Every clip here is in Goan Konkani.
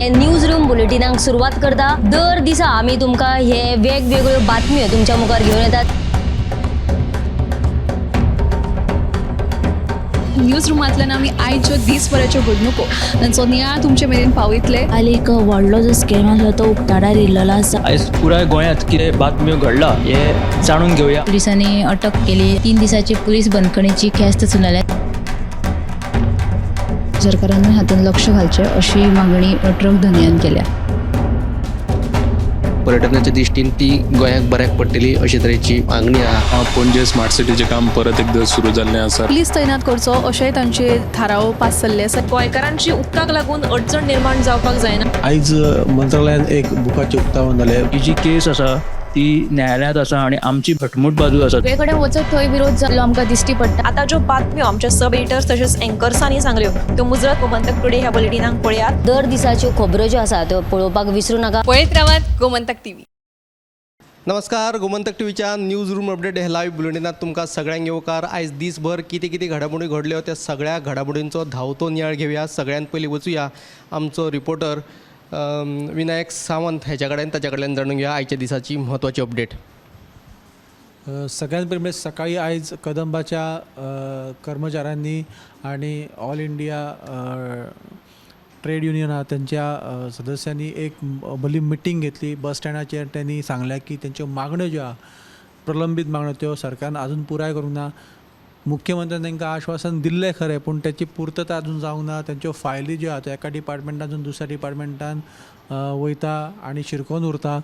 न्यूज रूम बुलेटिनाक सुरवात करता. दर दिसा आमी तुमकां हे वेगवेगळ्यो बातम्यो तुमच्या मुखार घेवन येतात. न्यूज रुमांतल्यान आमी आयच्यो दीसभराच्यो घडणुको तांचो नियाळ तुमचे मेरेन पावयतले. काल एक व्हडलो जो स्कॅम आसलो तो उक्ताडार येयल्लो आसा. आयज पुराय गोंयांत कितें बातम्यो घडला हें जाणून घेवया. पुलिसांनी अटक केली. 3 दिसाची पुलीस बंदखणीची ख्यास्त सुनायल्या. सरकारान हातूंत लक्ष घालचें अशी मागणी ट्रक धनयान केल्या. पर्यटनाच्या दृश्टीन ती गोंयाक बऱ्याक पडटली अशे तरेची मागणी आहा. पणजे स्मार्ट सिटीचें काम परत एकदां सुरू जाल्लें आसा. पुलीस तैनात करचो अशेंय तांचे थाराव पास जाल्ले आसा. गोंयकारांची उदकाक लागून अडचण निर्माण जावपाक जायना. आयज मंत्रालयान एक बुकाचें उक्तावण जालें. ही जी केस आसा ती न्यायालयांत आसा आनी आमची घटमूट बाजू आसा. सगळे कडेन वचत थंय विरोध जाल्लो आमकां दिश्टी पडटा. आतां ज्यो बातम्यो आमच्या सब एडिटर्स तशेंच एंकर्सांनी सांगल्यो त्यो मुजरत गोमंतक टुडे ह्या बुलेटिनाक पळयात. दर दिसाच्यो खबरो ज्यो आसा त्यो पळोवपाक विसरूं नाका. पळयत रावात गोमंतक टीव्ही. नमस्कार, गोमंतक टीव्हीच्या न्यूज रूम अपडेट हे लायव्ह बुलेटिनात तुमकां सगळ्यांक येवकार. आयज दीसभर कितें कितें घडामोडी घडल्यो त्या सगळ्या घडामोडींचो धांवतो नियाळ घेवया. सगळ्यांत पयलीं वचुया आमचो रिपोर्टर विनायक सावंत हेच्या कडेन, ताच्या कडल्यान जाणून घेवया आयच्या दिसाची म्हत्वाची अपडेट. सगळ्यात पयलीं म्हणजे सकाळी आयज कदंबाच्या कर्मचाऱ्यांनी आणि ऑल इंडिया ट्रेड युनियन आहा तेंच्या सदस्यांनी एक व्हडली मिटींग घेतली बस स्टँडाचेर. त्यांनी सांगलें की तेंच्यो मागण्यो ज्यो आहा प्रलंबीत मागण्यो त्यो सरकारान आजून पुराय करूंक ना. मुख्यमंत्र्यान तांकां आश्वासन दिल्लें खरें, पूण त्याची पुर्तता अजून जावंक ना. तेंच्यो फायली ज्यो आहा त्यो एका डिपार्टमेंटान दुसऱ्या डिपार्टमेंटान वयता आनी शिरकोन उरता.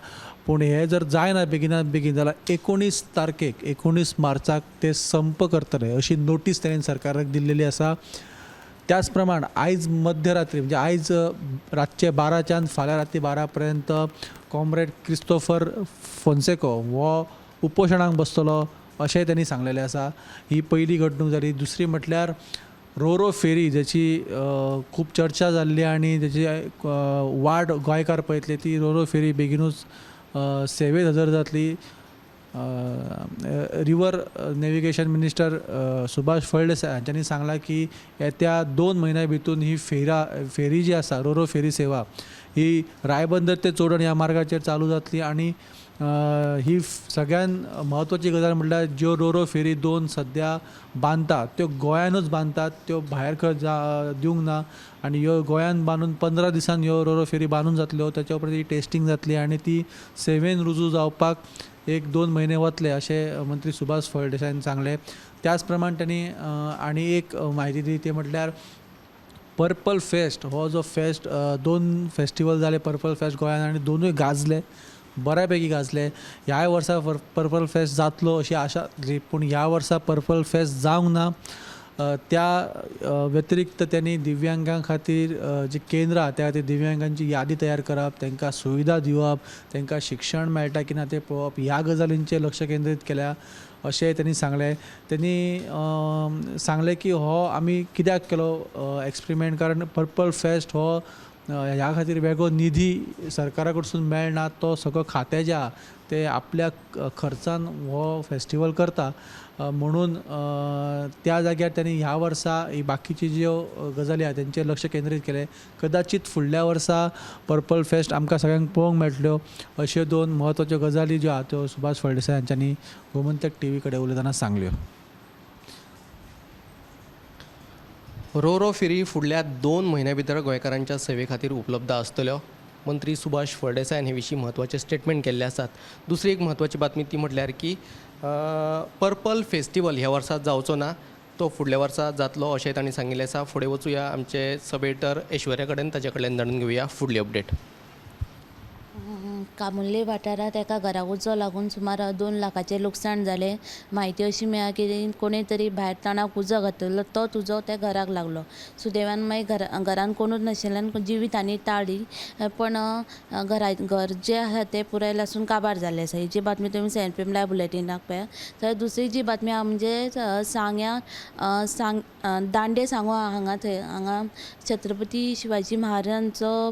पूण हें जर जायना बेगिनात बेगीन जाल्यार 19 तारखेक 19 मार्चाक ते संप करतले अशी नोटीस ताणें सरकाराक दिल्लेली आसा. त्याच प्रमाण आयज मध्यरात्री म्हणजे आयज रातचे 12च्यान फाल्यां राती 12 पर्यंत कॉम्रेड क्रिस्तोफर फोन्सेको हो उपोशणाक बसतलो अशें त्यांनी सांगलेलें आसा. ही पयली घडणूक जाली. दुसरी म्हटल्यार रोरो फेरी ज्याची खूब चर्चा जाल्ली आनी ज्याची वाट गोंयकार पळयतले ती रोरो फेरी बेगिनूच सेवेत हजर जातली. River navigation minister Subhash Phaldesai हांच्यांनी सांगलां की येत्या 2 म्हयन्या भितून ही फेरी जी आसा रोरो फेरी सेवा ही रायबंदर ते चोडण ह्या मार्गाचेर चालू जातली. आनी ही सगळ्यान म्हत्वाची गजाल म्हटल्यार ज्यो रोरो फेरी 2 सद्या बांदतात त्यो गोंयानूच बांदतात, त्यो भायर खंय दिवंक ना. आनी ह्यो गोंयान बांदून 15 दिसान ह्यो रोरो फेरी बांदून जातल्यो, ताच्या उपरांत ती टेस्टींग जातली आनी ती सेवेन रुजू जावपाक 1-2 म्हयने वतले अशें मंत्री सुभाष फळदेसायान सांगलें. त्याच प्रमाण तांणी आनी एक म्हायती दिली ती म्हटल्यार पर्पल फेस्ट हो जो फेस्ट 2 फेस्टिवल जाले पर्पल फेस्ट गोंयान आनी 2ूय गाजले, बऱ्या पैकी गाजले. ह्याय वर्सा पर्पल फेस्ट जातलो अशी आशा आसली, पूण ह्या वर्सा पर्पल फेस्ट जावंक ना. त्या व्यतिरिक्त त्यांनी दिव्यांगां खातीर जी केंद्रां आहा त्या खातीर दिव्यांगांची यादी तयार करप, तांकां सुविधा दिवप, तांकां शिक्षण मेळटा की ना तें पळोवप ह्या गजालींचेर लक्ष केंद्रीत केल्या अशें त्यांनी सांगलें. त्यांनी सांगलें की हो आमी कित्याक केलो एक्सपेरिमेंट, कारण पर्पल फेस्ट हो ह्या खातीर वेगळो निधी सरकारा कडसून मेळना, तो सगळो खातें जें आहा तें आपल्या खर्चान हो फेस्टिवल करता म्हणून त्या जाग्यार त्यांनी ह्या वर्सा ही बाकीची ज्यो गजाली आहा तेंचेर लक्ष केंद्रीत केलें. कदाचीत फुडल्या वर्सा पर्पल फेस्ट आमकां सगळ्यांक पळोवंक मेळटल्यो अश्यो 2 म्हत्वाच्यो गजाली ज्यो आहा त्यो सुभाष फळदेसाय हांच्यांनी गोमंतक टीव्ही कडेन उलयतना सांगल्यो. रोरो फेरी फुडल्या 2 म्हयन्या भितर गोंयकारांच्या सेवे खातीर उपलब्ध आसतल्यो. मंत्री सुभाष फळदेसायान हे विशीं म्हत्वाचें स्टेटमेंट केल्लें आसात. दुसरी एक म्हत्वाची बातमी ती म्हटल्यार की पर्पल फेस्टिवल ह्या वर्सा जावचो ना, तो फुडल्या वर्सा जातलो अशें तांणी सांगिल्लें आसा. फुडें वचुया आमचे सब एडिटर ऐश्वर्या कडेन, ताच्या कडल्यान जाणून घेवया फुडली अपडेट. कामुर्ले वाठारांत एका घराक उजो लागून सुमार 2 लाखाचें लुकसाण जालें. म्हायती अशी मेळ्ळा की कोणी तरी भायर तणाक उजो घातिल्लो तोच उजो त्या घराक लागलो. सुदैवान मागीर घरान कोणूच नाशिल्ल्यान जिवीत हानी टाळ्ळी, पण घर जें आसा तें पुराय लासून काबार जाल्लें आसा. ही जी बातमी तुमी 7 PM live बुलेटिनाक पळयात. तर दुसरी जी बातमी आहा म्हणजे सांग्या दांडे सांगो हांगा थंय हांगा छत्रपती शिवाजी महाराजांचो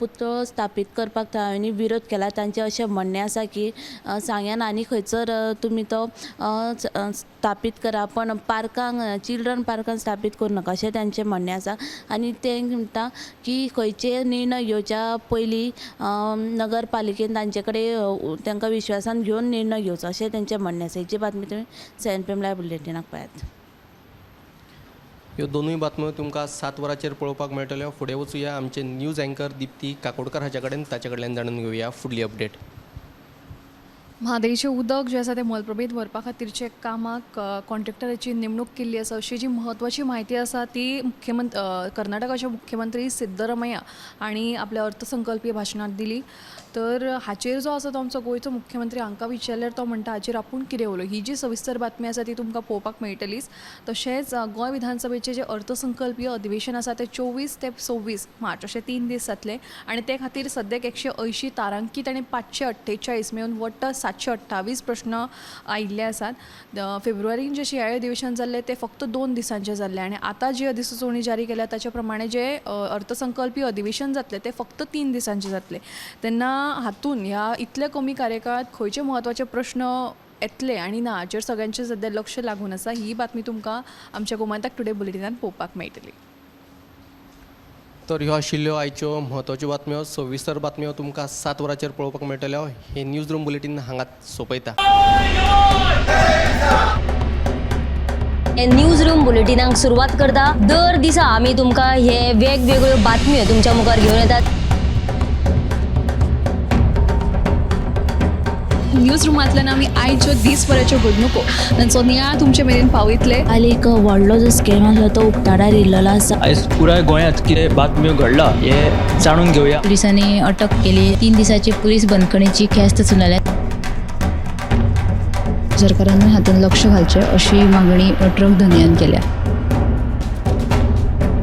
पुतळो स्थापीत करपाक थळाव्यांनी विरोध विरोध केला. तांचें अशें म्हणणें आसा की सांग्यान आनी खंयसर तुमी तो स्थापीत करा, पण पार्कांक चिल्ड्रन पार्कान स्थापीत करूं नाका अशें तांचें म्हणणें आसा. आनी ते म्हणटा की खंयचे निर्णय घेवच्या पयलीं नगरपालिकेन तांचे कडेन तांकां विश्वासान घेवन निर्णय घेवचो अशें तांचें म्हणणें आसा. हेची बातमी तुमी 7 PM live बुलेटिनाक पळयात. ह्यो दोनूय बातम्यो तुमकां 7 वरांचेर पळोवपाक मेळटल्यो. फुडें वचुया आमचे न्यूज अँकर दीप्ती काकोडकर हाच्या कडेन, ताचे कडल्यान जाणून घेवया फुडली अपडेट. म्हादयचें उदक जें आसा तें मलप्रभेंत व्हरपा खातीरचे कामाक कॉन्ट्रॅक्टराची नेमणूक केल्ली आसा अशी जी म्हत्वाची म्हायती आसा ती कर्नाटकाचे मुख्यमंत्री सिद्धरमय्या हांणी आपल्या अर्थसंकल्पीय भाशणांत दिली. तर हाचेर जो आसा तो आमचो गोंयचो मुख्यमंत्री हांकां विचारल्यार तो म्हणटा हाचेर आपूण कितें उलय. ही जी सविस्तर बातमी आसा ती तुमकां पळोवपाक मेळटलीच. तशेंच गोंय विधानसभेचें जें अर्थसंकल्पीय अधिवेशन आसा तें 24 ते 26 मार्च अशे 3 दीस जातले आनी ते खातीर सद्याक 180 तारांकीत आनी 548 मेळून वट्ट 728 प्रश्न आयिल्ले आसात. फेब्रुवारीन जें शिंयाळें अधिवेशन जाल्लें तें फक्त 2 दिसांचें जाल्लें आनी आतां जी अधिसुचोवणी जारी केल्या ताच्या प्रमाणे जें अर्थसंकल्पीय अधिवेशन जातलें तें फक्त 3 दिसांचें जातलें. तेन्ना हातून ह्या इतल्या कमी कार्यकाळांत खंयचे म्हत्वाचे प्रश्न येतले आनी ना हाचेर सगळ्यांचें सद्या लक्ष लागून आसा. ही बातमी तुमकां आमच्या गोमंतक टुडे बुलेटिनान पळोवपाक मेळटली. तर ह्यो आशिल्ल्यो आयच्यो म्हत्वाच्यो बातम्यो. सविस्तर बातम्यो तुमकां 7 वरांचेर पळोवपाक मेळटल्यो. हे न्यूज रूम बुलेटीन हांगाच सोंपयता. हे न्यूज रूम बुलेटिनाक सुरवात करता. दर दिसा आमी तुमकां हे वेगवेगळ्यो बातम्यो तुमच्या मुखार घेवन येतात. न्यूज रुमांतल्यान आमी आयच्यो दीसभराच्यो घडणुको तांचो नियाळ तुमचे मेरेन पावयतले. काल एक व्हडलो जो स्कॅम आसलो तो उक्ताडार येयल्लो आसा. आयज पुराय गोंयांत कितें बातम्यो घडला हें जाणून घेवया. पुलिसांनी अटक केली. 3 दिसाची पुलीस बंदखणीची ख्यास्त सुनावल्या. सरकारान हातूंत लक्ष घालचें अशी मागणी ट्रक धनयान केल्या.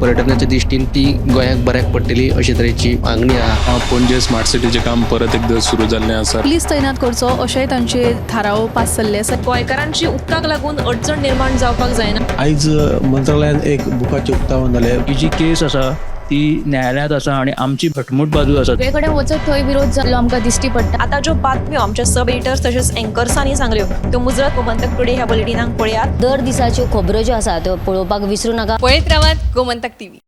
पर्यटनाच्या दृश्टीन ती गोंयाक बऱ्याक पडटली अशे तरेची मागणी आहा. पणजे स्मार्ट सिटीचें काम परत एकदां सुरू जाल्लें आसा. पुलीस तैनात करचो अशेंय तांचे थाराव पास जाल्ले आसा. गोंयकारांची उदकाक लागून अडचण निर्माण जावपाक जायना. आयज मंत्रालयान एक बुकाचें उक्तावण जालें. ही जी केस आसा ती न्यायालयांत आसा आनी आमची घटमूट बाजू आसा. सगळे कडेन वचत थंय विरोध जाल्लो आमकां दिश्टी पडटा. आतां ज्यो बातम्यो आमच्या सब एडिटर्स तशेंच एंकर्सांनी सांगल्यो त्यो मुजरत गोमंतक टुडे ह्या बुलेटिनाक पळयात. दर दिसाच्यो खबरो ज्यो आसा त्यो पळोवपाक विसरूं नाका. पळयत रावात गोमंतक टीव्ही.